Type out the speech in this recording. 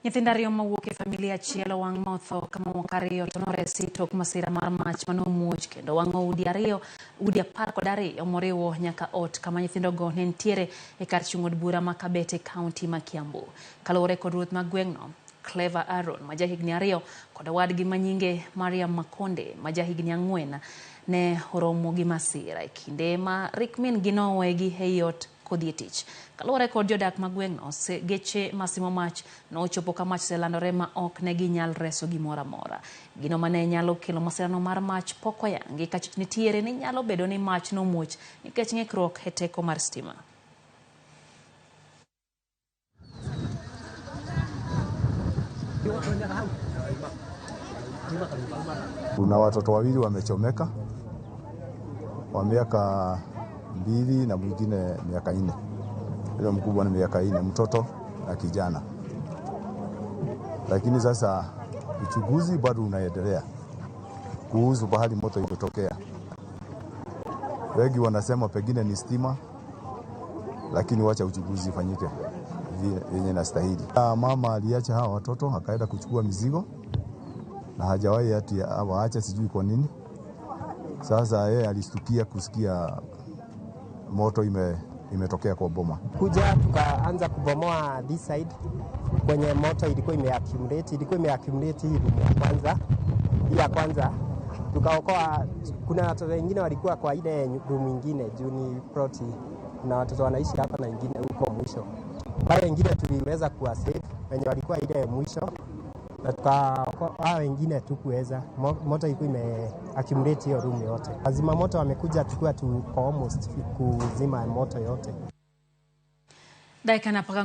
Nyithindo ariyo mawuok e familia achiel owang' ma otho ka mamoko ariyo to noresi tok masira mar mach mane omuoch kendo wang'o udi 12 moriwo nyaka ot kama nyithindogo ne nitiere e kar chung' od bura ma Kabete, kaunti ma Kiambu. Kaluwore kod ruoth ma gweng'no, Clever Aaron ma jahigni 2 kod owadgi ma nyinge Mariam Makonde ma jahigni 4 ne oromo gi masira e kinde ma rik min gi nowegi ei ot kodhi e tich. Kaluwore kod jodak ma gweng'no, geche masimo mach nochopo ka mach oselandore ma ok ne ginyal reso gimoro amora. Gino mane nyalo kelo masirano mar mach pok oyangi ka chich nitiere ni nyalo bedo ni mach nomuoch nikech ng'ikruok e teko mar stima. Kuna watoto wawili wamechomeka wa miaka 2 na mwingine miaka 4. Yule mkubwa ni miaka 4, mtoto na kijana. Lakini sasa uchunguzi bado unaendelea kuhusu pahali moto ilitokea. Wengi wanasema pengine ni stima, lakini wacha uchunguzi ufanyike vyenye inastahili. Mama aliacha hawa watoto akaenda kuchukua mizigo na hajawahi ati awaache, sijui kwa nini. Sasa yeye alishtukia kusikia moto imetokea kwa boma. Kuja tukaanza kubomoa this side kwenye moto ilikuwa imeaccumulate, ilikuwa imeaccumulate hii room ya kwanza. Hii ya kwanza tukaokoa. Kuna watoto wengine walikuwa kwa ile room nyingine juu ni plot, kuna watoto wanaishi hapa na wengine huko mwisho. Wale wengine tuliweza kuwa save wenye walikuwa ile mwisho, na tukaokoa wengine tu kuweza. Moto ilikuwa imeaccumulate hiyo room yote. Wazima moto wamekuja tukiwa tuko almost kuzima moto yote. Dakika 14.